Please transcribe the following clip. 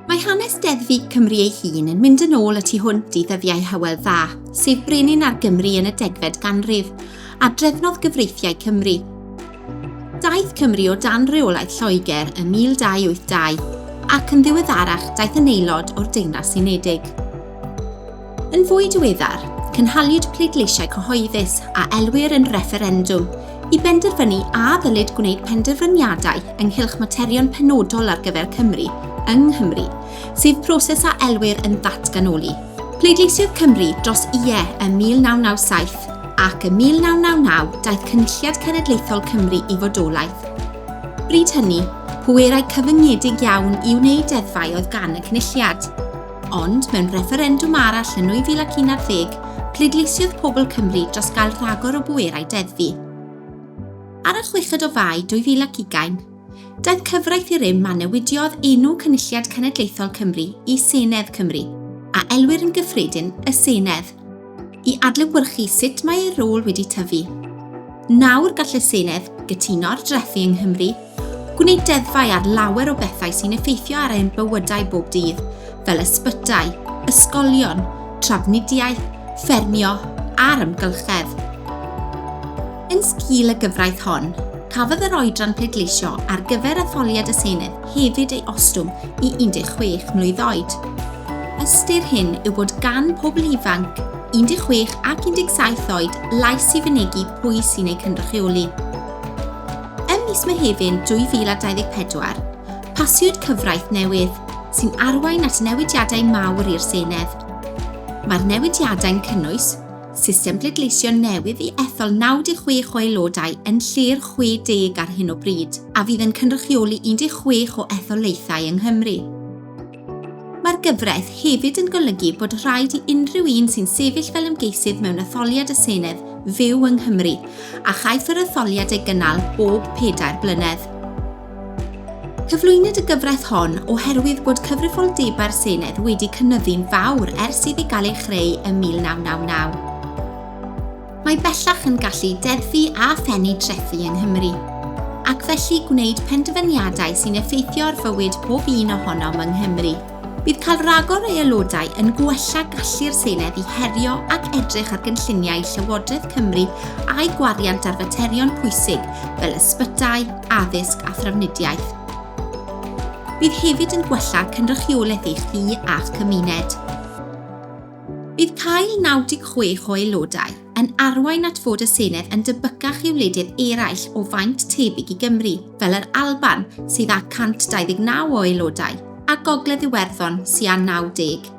Mae hanes deddfu Cymru ei hun yn mynd yn ôl y tu hwnt i ddyddiau Hywel Dda, sef brenin ar Gymru yn y degfed ganrif, a drefnodd gyfreithiau Cymru. Daeth Cymru o dan reolaeth Lloegr ym 1282, ac yn ddiweddarach daeth yn aelod o'r Deyrnas Unedig. Yn fwy diweddar, cynhaliwyd pleidleisiau cyhoeddus, a elwir yn refferendwm, i benderfynu a ddylid gwneud penderfyniadau ynghylch materion penodol ar gyfer Cymru yng Nghymru, sef proses a elwir yn ddatganoli. Pleidleisiodd Cymru dros Ie ym 1997, ac ym 1999 daeth Cynulliad Cenedlaethol Cymru i fodolaeth. Bryd hynny, pwerau cyfyngedig iawn i wneud deddfau oedd gan y Cynulliad. Ond, mewn refferendwm arall yn 2011, pleidleisiodd pobl Cymru dros gael rhagor o bwerau deddfu. Ar y chweched o Fai 2020, daeth cyfraith i rym a newidiodd enw Cynulliad Cenedlaethol Cymru i Senedd Cymru, a elwir yn gyffredin y Senedd. i adlewyrchu sut mae ei rôl wedi tyfu. Nawr gall y Senedd gytuno ar drethi yng Nghymru, gwneud deddfau ar lawer o bethau sy'n effeithio ar ein bywydau bob dydd, fel ysbytai, ysgolion, trafnidiaeth, ffermio a'r amgylchedd. Yn sgil y gyfraith hon, cafodd yr oedran pleidleisio ar gyfer etholiad y Senedd hefyd ei ostwng i 16 mlwydd oed. Ystyr hyn yw bod gan pobl ifanc 16 ac 17 oed lais i fynegi pwy sy'n eu cynrychioli. Ym mis Mehefin 2024, pasiwyd cyfraith newydd, sy'n arwain at newidiadau mawr i'r Senedd. Mae'r newidiadau'n cynnwys system bleidleisio newydd i ethol 96 o aelodau yn lle'r 60 ar hyn o bryd, a fydd yn cynrychioli 16 o etholaethau yng Nghymru. Mae'r gyfraith hefyd yn golygu bod rhaid i unrhyw un sy'n sefyll fel ymgeisydd mewn etholiad y Senedd fyw yng Nghymru, a chaiff yr etholiad ei gynnal bob pedair blynedd. Cyflwynwyd y gyfraith hon oherwydd bod cyfrifoldebau'r Senedd wedi cynyddu'n fawr ers iddi gael ei chreu ym 1999. Mae bellach yn gallu deddfu a phennu trethi yng Nghymru, ac felly gwneud penderfyniadau sy'n effeithio ar fywyd pob un ohonom yng Nghymru. Bydd cael rhagor o aelodau yn gwella gallu'r Senedd i herio ac edrych ar gynlluniau Llywodraeth Cymru a'i gwariant ar faterion pwysig fel ysbytai, addysg a thrafnidiaeth. Bydd hefyd yn gwella cynrychiolaeth eich chi a'ch cymuned. Bydd cael 96 o aelodau yn arwain at fod y Senedd yn debycach i wledydd eraill o faint tebyg i Gymru, fel yr Alban, sydd â 129 o aelodau, a Gogledd Iwerddon, sy â 90.